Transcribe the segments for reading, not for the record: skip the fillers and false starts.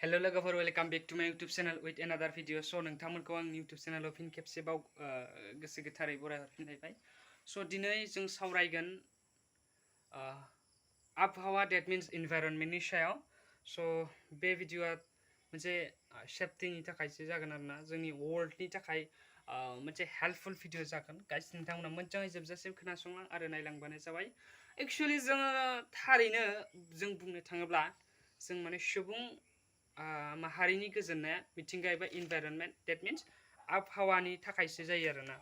Hello लोगोफोर welcome back to माय YouTube channel with another video स' नोंथांमोनखौ आंनि यूट्यूब चैनलाव फिन खेबसेबाव गोसो गोथारै बरायहरफिनलायबाय स' दिनै जों सावरायगोन आबहावा डेट मिन्स इनभाइरनमेन्टनि सायाव स' बे भिडिअआ मोनसे सेफ्टिनि थाखायसो जागोन आरोना जोंनि वर्ल्डनि थाखाय मोनसे हेल्पफुल भिडिअ जागोन गाइस नोंथांमोना मोजाङै जोबजासिम खोनासंलां आरो नायलांबानो जाबाय एक्चुअली जोङो थारैनो जों बुंनो थाङोब्ला जों माने सुबुं माहारिनि गोजोननाया मिथिंगा एबा इनभाइरनमेन्ट डेट मिन्स आबहावानि थाखायसो जायो आरोना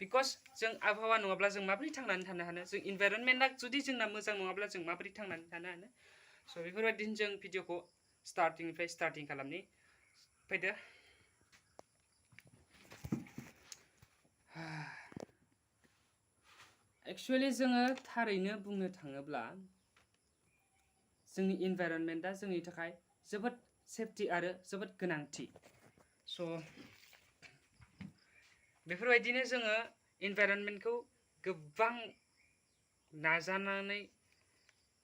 बिकज जों आबहावा नङाब्ला जों माबोरै थांनानै थानो हानो जों इनभाइरनमेन्टआ जुदि जोंना मोजां नङाब्ला जों माबोरै थांनानै थानो हानो स' बेफोरबायदिनो जों भिडिअखौ स्टार्टिं खालामनि फैदो एक्चुअली जोङो थारैनो बुंनो थाङोब्ला जोंनि इनभाइरनमेन्टआ जोंनि थाखाय जोबोद सेफ्टि आरो जोबोद गोनांथि स' बेफोरबायदिनो जोङो इनभाइरनमेन्टखौ गोबां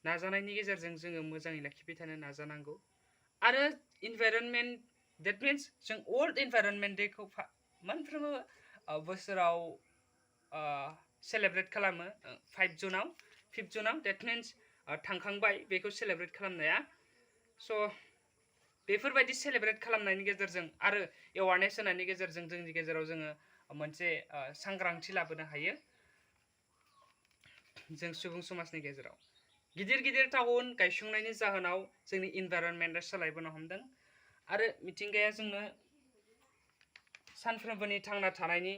नाजानायनि गेजेरजों जोङो मोजाङै लाखिबाय थानो नाजानांगौ आरो इनभाइरनमेन्ट डेट मिन्स जों वर्ल्ड इनभाइरनमेन्ट डेखौ मोनफ्रोमबो बोसोराव सेलेब्रेट खालामो 5 जुनाव डेट मिन्स थांखांबाय बेखौ सेलेब्रेट खालामनाया स' बेफोरबायदि सेलेब्रेट खालामनायनि गेजेरजों आरो एवारनेस होनायनि गेजेरजों जोंनि गेजेराव जोङो मोनसे सांग्रांथि लाबोनो हायो जों सुबुं समाजनि गेजेराव गिदिर टाउन गायसंनायनि जाहोनाव जोंनि इनभाइरनमेन्टआ सोलायबोनो हमदों आरो मिथिंगाया जोंनो सानफ्रोमबोनि थांना थानायनि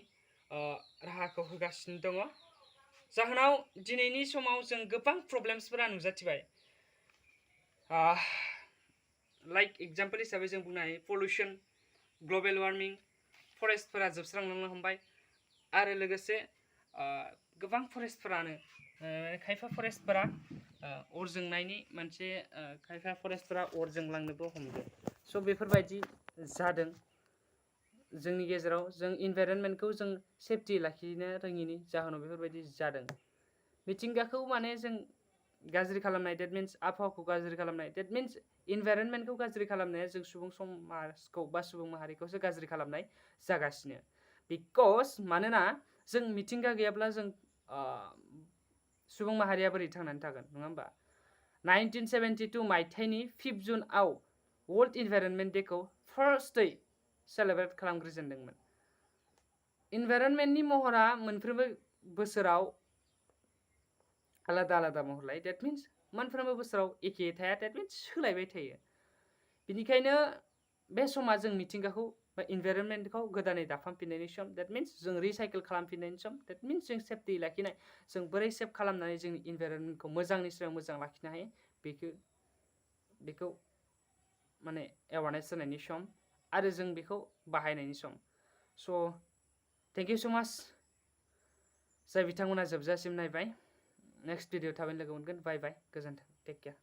राहाखौ होगासिनो दङ जाहोनाव दिनैनि समाव जों गोबां प्रब्लेम्सफोरा नुजाथिबाय लाइक एग्जाम्पल हिसाबै जों बुंनो हायो पलिउसन ग्लबेल वार्मिं फरेस्टफोरा जोबस्रांलांनो हमबाय आरो लोगोसे गोबां फरेस्टफोरानो खायफा फरेस्टफोरा अर जोंनायनि मोनसे खायफा फरेस्टफोरा अर जोंलांनोबो हमदों स' बेफोरबायदि जादों जोंनि गेजेराव जों इनभाइरनमेन्टखौ जों सेफ्टि लाखिनो रोङिनि जाहोनाव बेफोरबायदि जादों मिथिंगाखौ माने जों गाज्रि खालामनाय डेट मिन्स आबहावाखौ गाज्रि खालामनाय डेट मिन्स इनभाइरनमेन्टखौ गाज्रि खालामनाया जों सुबुं समाजखौ बा सुबुं माहारिखौसो गाज्रि खालामनाय जागासिनो बिकज मानोना जों मिथिंगा गैयाब्ला जों सुबुं माहारिया बोरै थांनानै थागोन नङा होमबा 1972 मायथाइनि 5 जुनआव वर्ल्ड इनभाइरनमेन्ट डेखौ फार्स्टै सेलेब्रेट खालामग्रोजेनदोंमोन इनभाइरनमेन्टनि महरा मोनफ्रोमबो बोसोराव आलादा महर लायो डेट मिन्स मोनफ्रोमबो बोसोराव एखे थाया डेट मिन्स सोलायबाय थायो बेनिखायनो बे समा जों मिथिंगाखौ बा इनभाइरनमेन्टखौ गोदानै दाफामफिननायनि सम डेट मिन्स जों रिसाइकेल खालामफिननायनि सम डेट मिन्स जों सेफ्टि लाखिनाय जों बोरै सेफ खालामनानै जोंनि इनभाइरनमेन्टखौ मोजांनि सायाव मोजां लाखिनो हायो बेखौ माने एवारनेस होनायनि सम आरो जों बेखौ बाहायनायनि सम स' थेंक इउ स' माच जाय बिथांमोना जोबजासिम नायबाय नेक्स्ट भिडिअ थाबैनो लोगो मोनगोन बाय गोजोन्थों टेक केयार